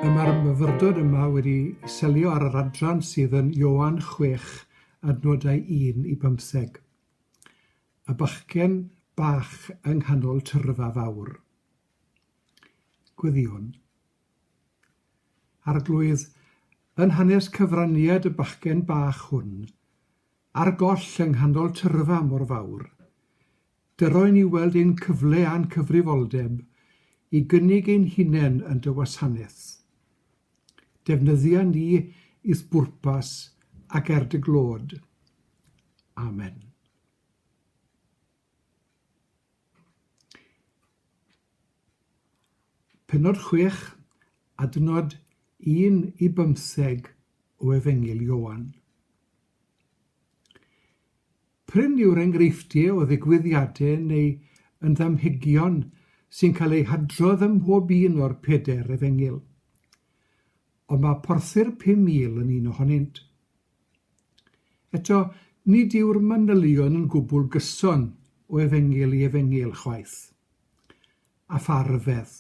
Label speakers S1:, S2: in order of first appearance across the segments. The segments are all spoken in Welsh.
S1: Y mae'r myfyrdod yma wedi selio ar yr adran sydd yn Ioan 6, adnodau 1 i bymtheg. Y bachgen bach yng nghanol tyrfa fawr. Gweddïwn. Arglwydd, yn hanes cyfraniad y bachgen bach hwn, ar goll yng nghanol tyrfa mor fawr, Dyro i ni weld ein cyfle a'n cyfrifoldeb i gynnig ein hunain yn dy wasanaeth. Defnyddia ni i'th bwrpas ac er dy glod. Amen. Pennod 6, adnod 1 i bymtheg o Efengyl Ioan. Prin yw'r enghreifftiau o ddigwyddiadau neu yn ddamhegion sy'n cael eu hadrodd ym mhob un o'r pedair Efengyl. Ond mae Porthu'r 5,000 yn un ohonynt. Eto, nid yw'r manylion yn gwbl gyson o Efengyl i Efengyl chwaith. A pha ryfedd.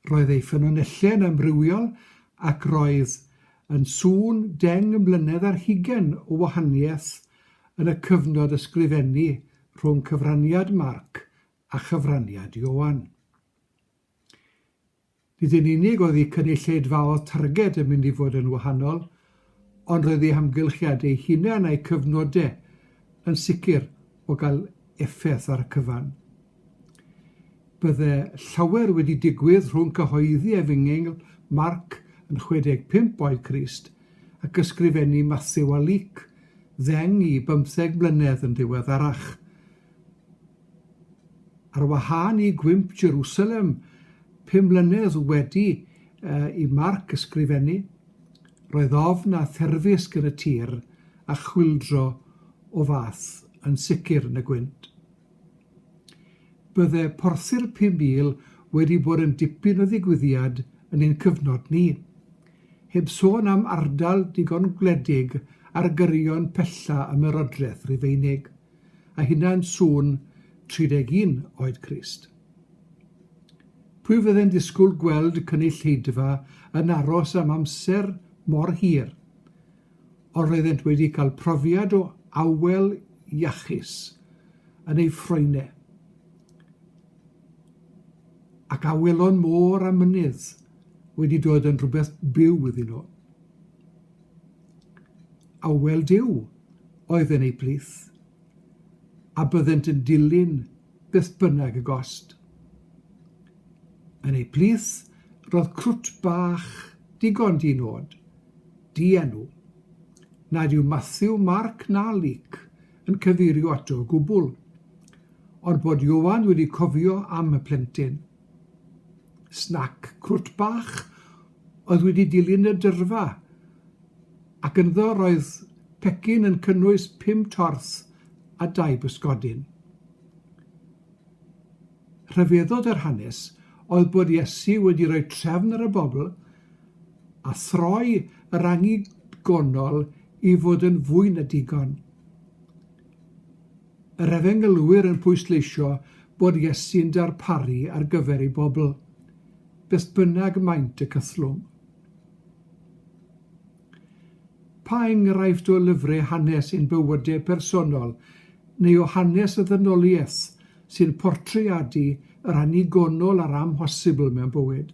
S1: Roedd ei ffynonellau yn amrywiol ac roedd yn sŵn deng mlynedd ar hugain o wahaniaeth yn y cyfnod ysgrifennu rhwng cyfraniad Marc a chyfraniad Ioan. Nid yn unig oedd eu cynulleidfaoedd targed yn mynd i fod yn wahanol, ond roedd eu hamgylchiadau eu hunain a'u cyfnodau yn sicr o gael effaith ar y cyfan. Bydde llawer wedi digwydd rhwng cyhoeddi Efengyl Marc yn 65 oed Crist ac ysgrifennu Mathew a Luc ddeng i bymtheg mlynedd yn ddiweddarach. Ar wahân i gwymp Jerusalem pum mlynedd wedi i Marc ysgrifennu, roedd ofn a therfysg yn y tir a chwyldro o fath yn sicr yn y gwynt. Bydde Porthu'r 5,000 wedi bod yn dipyn o ddigwyddiad yn ein cyfnod ni. Heb sôn am ardal digon gwledig ar gyrion pella Ymerodraeth Rufeinig, a hynna'n sŵn 31 oed Crist. Pwy fydde'n disgwyl gweld cynulleidfa yn aros am amser mor hir? Ond roeddent wedi cael profiad o awel iachus yn eu ffroenau, ac awelon môr a mynydd wedi dod yn rhywbeth byw iddyn nhw. Awel Duw oedd yn eu plith, a byddent yn dilyn beth bynnag y gost. Yn eu plith roedd crwt bach digon di-nod, dienw, nad yw Mathew, Marc na Luc yn cyfeirio ato o gwbl, ond bod Ioan wedi cofio am y plentyn. Snac crwt bach oedd wedi dilyn y dyrfa, ac ynddo roedd pecyn yn cynnwys pum torth a dau bysgodyn. Rhyfeddod yr hanes oedd bod Iesu wedi rhoi trefn ar y bobl a throi yr annigonol i fod yn fwy na digon. Yr efengylwyr yn pwysleisio bod Iesu'n darparu ar gyfer ei bobl, beth bynnag maint y cythlwng. Pa enghraifft o lyfrau hanes ein bywydau personol neu o hanes y ddynoliaeth sy'n portreadu yr annigonol a'r amhosibl mewn bywyd?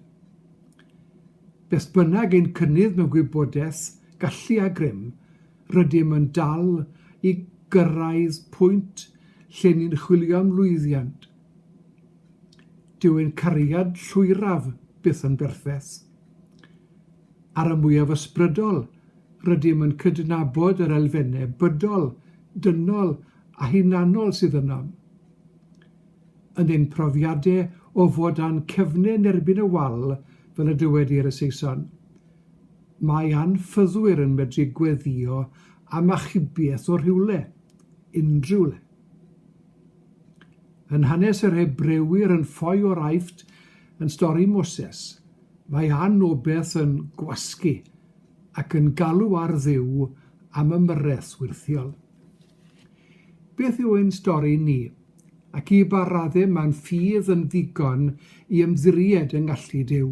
S1: Beth bynnag ein cynnydd mewn gwybodaeth, gallu a grym, rydym yn dal i gyrraedd pwynt lle ni'n chwilio am lwyddiant. Dyw ein cariad llwyraf byth yn berffaith. Ar y mwyaf ysbrydol, rydym yn cydnabod yr elfennau bydol, dynol a hunanol sydd ynom. Yn ein profiadau o fod â'n cefnau yn erbyn y wal, fel y dywedir y Saeson, mae anffyddwyr yn medru gweddïo am achubiaeth o rhywle, unrhyw le. Yn hanes yr Hebrewyr yn ffoi o'r Aifft yn stori Moses, mae anobeth yn gwasgu ac yn galw ar Dduw am ymyrraeth wyrthiol. Beth yw ein stori ni, ac i ba raddau mae'n ffydd yn ddigon i ymddiried yng ngallu Duw?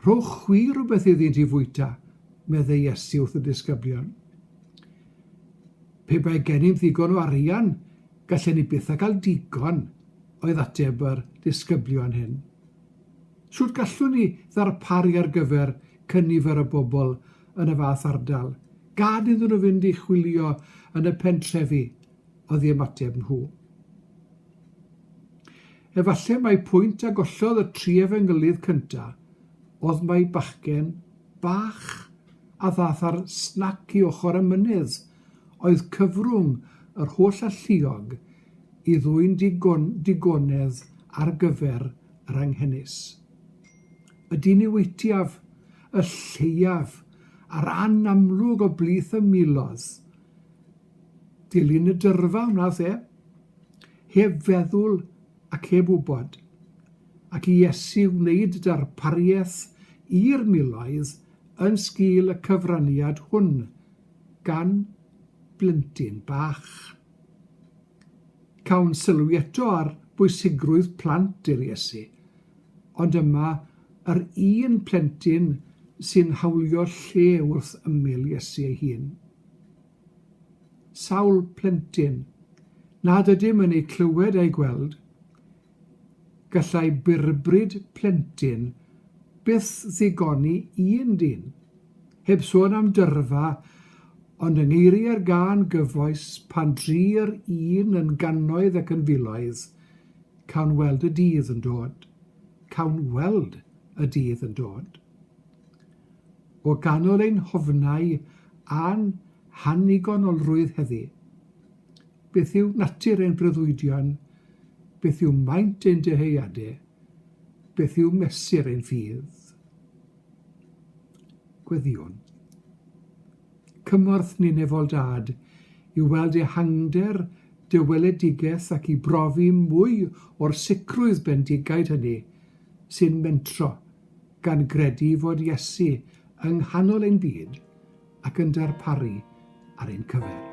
S1: Rhowch chwi rywbeth iddynt i fwyta, meddai Iesu wrth y disgyblion. Pe bai gennym ddigon o arian, gallen ni byth â cael digon, oedd ateb yr disgyblion hyn. Shwt gallwn ni ddarparu ar gyfer cynifer o bobl yn y fath ardal? Gad iddyn nhw fynd i chwilio yn y pentrefi, oedd eu ymateb nhw. Efallai mai pwynt a gollodd y tri efengylydd cynta oedd mai bachgen bach a ddaeth â'r snac i ochr y mynydd oedd cyfrwng yr holl alluog i ddwyn digon, digonedd ar gyfer yr anghenus. Y diniweitiaf, y lleiaf, a'r anamlwg o blith y miloedd. Dilyn y dyrfa wnaeth e, heb feddwl ac heb wybod, ac i Iesu wneud darpariaeth i'r miloedd yn sgil y cyfraniad hwn gan blentyn bach. Cawn sylwi eto ar bwysigrwydd plant i'r Iesu, ond yma yr un plentyn sy'n hawlio lle wrth ymyl Iesu ei hun. Sawl plentyn nad ydym yn eu clywed a'u gweld, gallai byrbryd plentyn byth ddigoni un dyn, heb sôn am dyrfa, ond yng ngeiriau'r gân gyfoes pan dry'r un yn gannoedd ac yn filoedd, cawn weld y dydd yn dod, cawn weld y dydd yn dod. O ganol ein hofnau a'n hannigonolrwydd heddi, beth yw natur ein breuddwydion, beth yw maint ein dyheuadau, beth yw mesur ein ffydd? Gweddïwn. Cymorth ni nefol Dad i weld ehangder dy weledigaeth ac i brofi mwy o'r sicrwydd bendigaid hynny sy'n mentro gan gredu fod Iesu yng nghanol ein byd ac yn darparu ar ein cyfer.